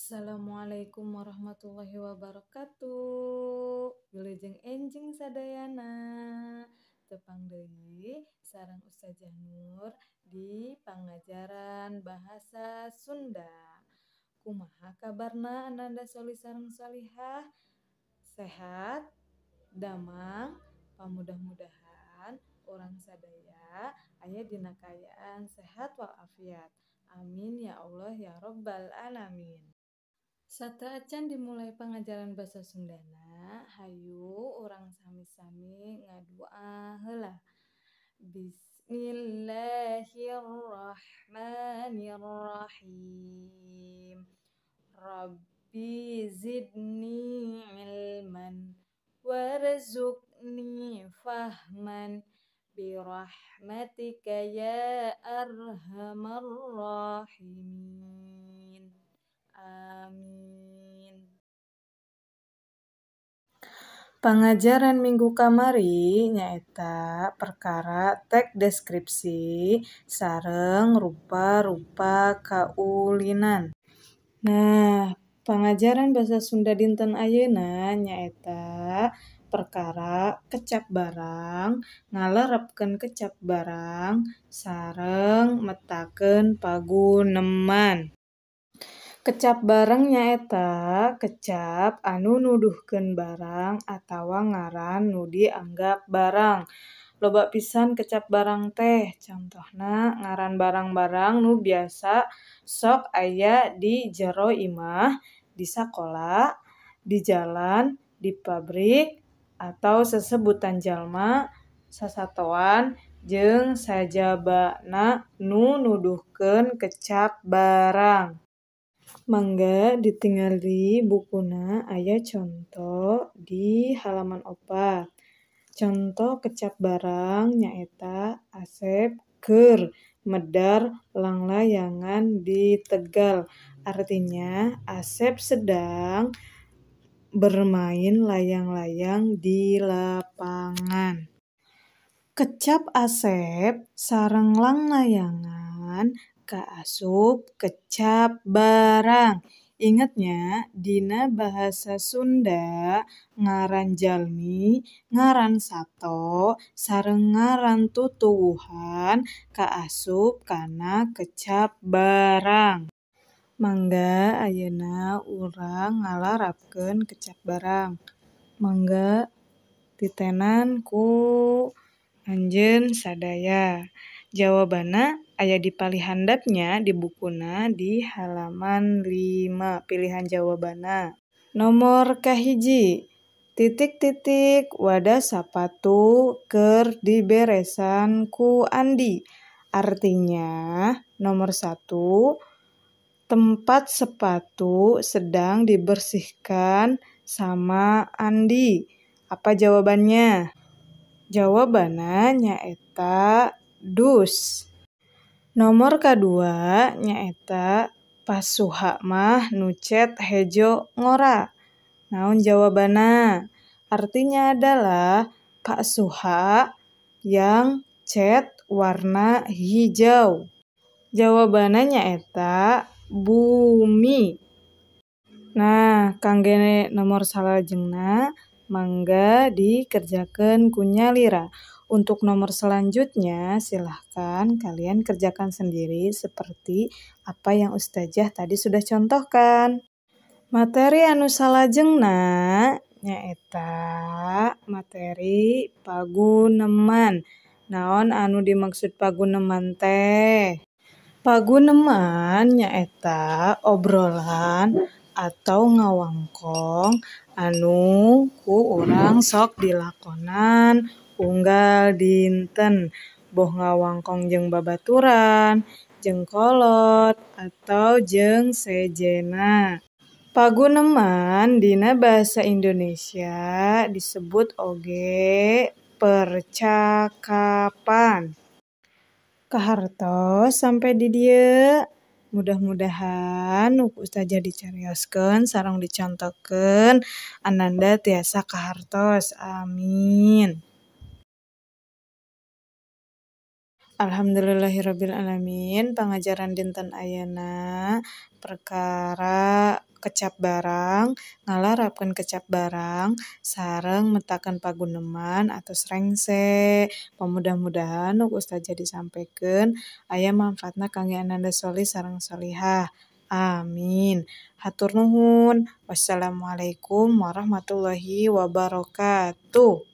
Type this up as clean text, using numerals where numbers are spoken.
Assalamualaikum warahmatullahi wabarakatuh. Wilujeng enjing sadayana. Tepang deui sareng Ustazah Nur di pangajaran bahasa Sunda. Kumaha kabarna ananda sholih sareng sholihah? Sehat? Damang? Pamudah-mudahan urang sadaya aya dina kaayaan sehat walafiat. Amin ya Allah ya Rabbal alamin. Sateuacan dimulai pangajaran basa Sundana, hayu urang sami-sami ngadua heula. Bismillahirrahmanirrahim. Rabbi zidni ilman warzuqni fahman birahmatika ya arhamar rahimin. Amin. Pangajaran minggu kamari nyaeta perkara teks deskripsi sareng rupa-rupa kaulinan. Nah, pangajaran bahasa Sunda dinten ayeuna nyaeta perkara kecap barang, ngalerepkeun kecap barang, sareng metakeun paguneman. Kecap barang nyaeta kecap anu nuduhkeun barang atawa ngaran nu dianggap barang. Loba pisan kecap barang teh, contohna ngaran barang-barang nu biasa sok aya di jero imah, di sakola, di jalan, di pabrik, atau sesebutan jalma, sasatoan, jeung sajabana nu nuduhkeun kecap barang. Mangga ditingali bukuna aya conto di halaman 4. Conto kecap barang nyaeta Asep keur medar langlayangan di Tegal. Artinya Asep sedang bermain layang-layang di lapangan. Kecap Asep sareng langlayangan kaasup kecap barang. Inget nya, dina bahasa Sunda ngaran jalmi, ngaran sato, sareng ngaran tutuwuhan kaasup kana kecap barang. Mangga ayeuna urang ngalarapkeun kecap barang. Mangga titenan ku anjeun sadaya. Jawabanna aya di palih handap nya di bukuna di halaman 5 pilihan jawabanna. Nomor kahiji, titik-titik wadah sapatu keur diberesan ku Andi. Artinya nomor 1, tempat sepatu sedang dibersihkan sama Andi. Apa jawabannya? Jawabanna nyaeta dus. Nomor kadua nyaeta Pasuha mah nu cet hejo ngora. Naon jawabanna? Artinya adalah Pak Suha yang cet warna hijau. Jawabanna nyaeta bumi. Nah, kangge nomor salajengna mangga dikerjakeun ku nyalira. Untuk nomor selanjutnya silahkan kalian kerjakan sendiri seperti apa yang Ustazah tadi sudah contohkan. Materi anu salajengna nyaeta materi paguneman. Naon anu dimaksud paguneman teh? Paguneman nyaeta obrolan atau ngawangkong anu ku urang sok dilakonan unggal dinten, boh ngawangkong jeung babaturan, jeung kolot, atau jeung sejenna. Paguneman dina bahasa Indonesia disebut oge percakapan. Kahartos sampai di dieu. Mudah-mudahan nu ku Ustazah dicarioskeun sareng dicontohkeun ananda tiasa kahartos. Amin. Alhamdulillahirabbil alamin. Pangajaran dinten ayeuna perkara kecap barang, ngalarapkeun kecap barang, sareng metakeun paguneman atos rengse. Mudah-mudahan nu ku ustazah disampekeun aya mangfaatna kangge ananda sholih sareng sholihah. Amin. Hatur nuhun. Wassalamualaikum warahmatullahi wabarakatuh.